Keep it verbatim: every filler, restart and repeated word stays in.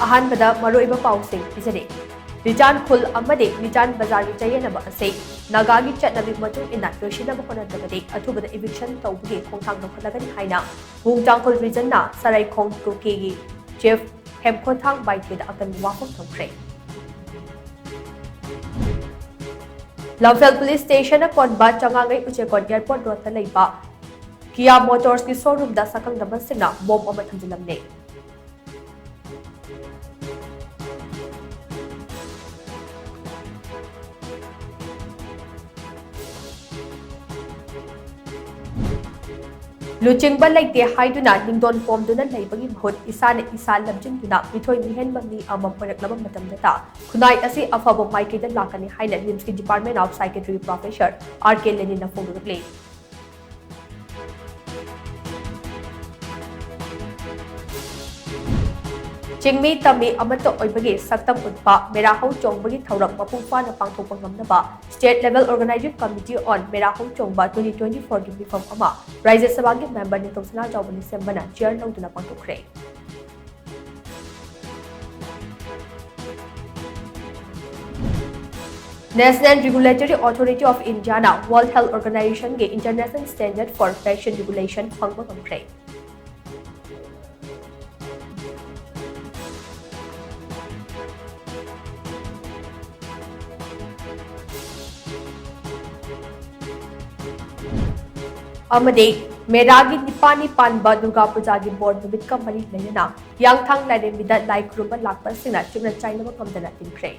ꯑꯍꯥꯟꯕꯗ ꯃꯔꯨꯑꯣꯏꯕ ꯄꯥꯎꯁꯤꯡ ꯄꯤꯖꯔꯤ꯫ ꯔꯤꯆꯥꯟ ꯈꯨꯜ ꯑꯃꯗꯤ ꯔꯤꯆꯥꯟ ꯕꯖꯥꯔꯒꯤ ꯆꯌꯦꯠꯅꯕ ꯑꯁꯤ ꯅꯥꯒꯥꯒꯤ ꯆꯠꯅꯕꯤ ꯃꯇꯨꯡ ꯏꯟꯅ ꯂꯣꯏꯁꯤꯟꯅꯕ ꯍꯣꯠꯅꯗ꯭ꯔꯕꯗꯤ ꯑꯊꯨꯕꯗ eviction ꯇꯧꯕꯒꯤ ꯈꯣꯡꯊꯥꯡ ꯂꯧꯈꯠꯂꯒꯅꯤ ꯍꯥꯏꯅ ꯃꯨꯡ ꯇꯥꯡꯈꯨꯜ ꯔꯤꯖꯟꯅ ꯁꯔꯥꯏꯈꯣꯡ ꯀꯨꯀꯤꯒꯤ ꯆꯤꯐ ꯍꯦꯝꯈꯣꯟꯊꯥꯡ ꯕꯥꯏꯊꯦꯗ ꯑꯀꯟꯕ ꯋꯥꯐꯝ ꯊꯝꯈ꯭ꯔꯦ꯫ ꯂꯝꯐꯦꯜ ꯄꯨꯂꯤꯁ ꯁ꯭ꯇꯦꯁꯟꯅ ꯀꯣꯟꯕ ꯆꯉꯥꯡꯉꯩ ꯎꯆꯦꯀꯣꯟ ꯑꯦꯌꯔꯄꯣꯔꯠ ꯔꯣꯗꯇ ꯂꯩꯕ ꯀꯤꯌꯥ ꯃꯣꯇꯣꯔꯁꯀꯤ ꯁꯣꯔꯨꯝꯗ ꯁꯛꯈꯪꯗꯕꯁꯤꯡꯅ ꯕꯣꯝ ꯑꯃ ꯊꯝꯖꯤꯜꯂꯝꯂꯦ꯫ ꯂꯨꯆꯤꯡꯕ ꯂꯩꯇꯦ ꯍꯥꯏꯗꯨꯅ ꯅꯤꯡꯗꯣꯟ ꯄꯣꯝꯗꯨꯅ ꯂꯩꯕꯒꯤ ꯃꯍꯨꯠ ꯏꯁꯥꯅ ꯏꯁꯥ ꯂꯝꯖꯤꯡꯗꯨꯅ ꯃꯤꯊꯣꯏ ꯃꯤꯍꯦꯟꯕ ꯃꯤ ꯑꯃꯃꯝ ꯑꯣꯏꯔꯛꯂꯕ ꯃꯇꯝꯗꯇ ꯈꯨꯟꯅꯥꯏ ꯑꯁꯤ ꯑꯐꯕ ꯃꯥꯏꯀꯩꯗ ꯂꯥꯛꯀꯅꯤ ꯍꯥꯏꯅ ꯅꯤꯝꯁꯀꯤ Department of Psychiatry Professor R K ꯂꯦꯅꯤꯟꯅ ꯐꯣꯡꯗꯣꯔꯛꯂꯤ꯫ ꯆꯤꯡꯃꯤ ꯇꯝꯃꯤ ꯑꯃꯠꯇ ꯑꯣꯏꯕꯒꯤ ꯁꯛꯇꯝ ꯎꯠꯄ ꯃꯦꯔꯥ ꯍꯧ ꯆꯣꯡꯕꯒꯤ ꯊꯧꯔꯝ ꯃꯄꯨꯡ ꯐꯥꯅ ꯄꯥꯡꯊꯣꯛꯄ ꯉꯝꯅꯕ State Level Organizing Committee on ꯃꯦꯔꯥ ꯍꯧ ꯆꯣꯡꯕ twenty twenty-four ꯒꯤ ꯃꯤꯐꯝ ꯑꯃ ꯔꯥꯖ꯭ꯌ ꯁꯚꯥꯒꯤ ꯃꯦꯝꯕꯔ ꯅꯤꯡꯊꯧ ꯁꯅꯥꯖꯥꯎꯕ ꯂꯤꯁꯦꯝꯕꯅ ꯆꯤꯌꯔ ꯂꯧꯗꯨꯅ ꯄꯥꯡꯊꯣꯛꯈ꯭ꯔꯦ꯫ National Regulatory Authority of India ꯅ World Health Organization ꯒꯤ International Standard for Fashion Regulation ꯐꯪꯕ ꯉꯝꯈ꯭ꯔꯦ꯫ ꯑꯃꯗꯤ ꯃꯦꯔꯥꯒꯤ ꯅꯤꯄꯥꯜꯅꯤ ꯄꯥꯟꯕ ꯗꯨꯔꯒꯥ ꯄꯨꯖꯥꯒꯤ ꯕꯣꯔ ꯅꯨꯃꯤꯠꯀ ꯃꯔꯤ ꯂꯩꯅꯅ ꯍꯤꯌꯥꯡꯊꯥꯡ ꯂꯥꯏꯔꯦꯝꯕꯤꯗ ꯂꯥꯏ ꯈꯨꯔꯨꯝꯕ ꯂꯥꯛꯄꯁꯤꯡꯅ ꯆꯤꯛꯅ ꯆꯥꯏꯅꯕ ꯉꯝꯗꯅ ꯇꯤꯟꯈ꯭ꯔꯦ꯫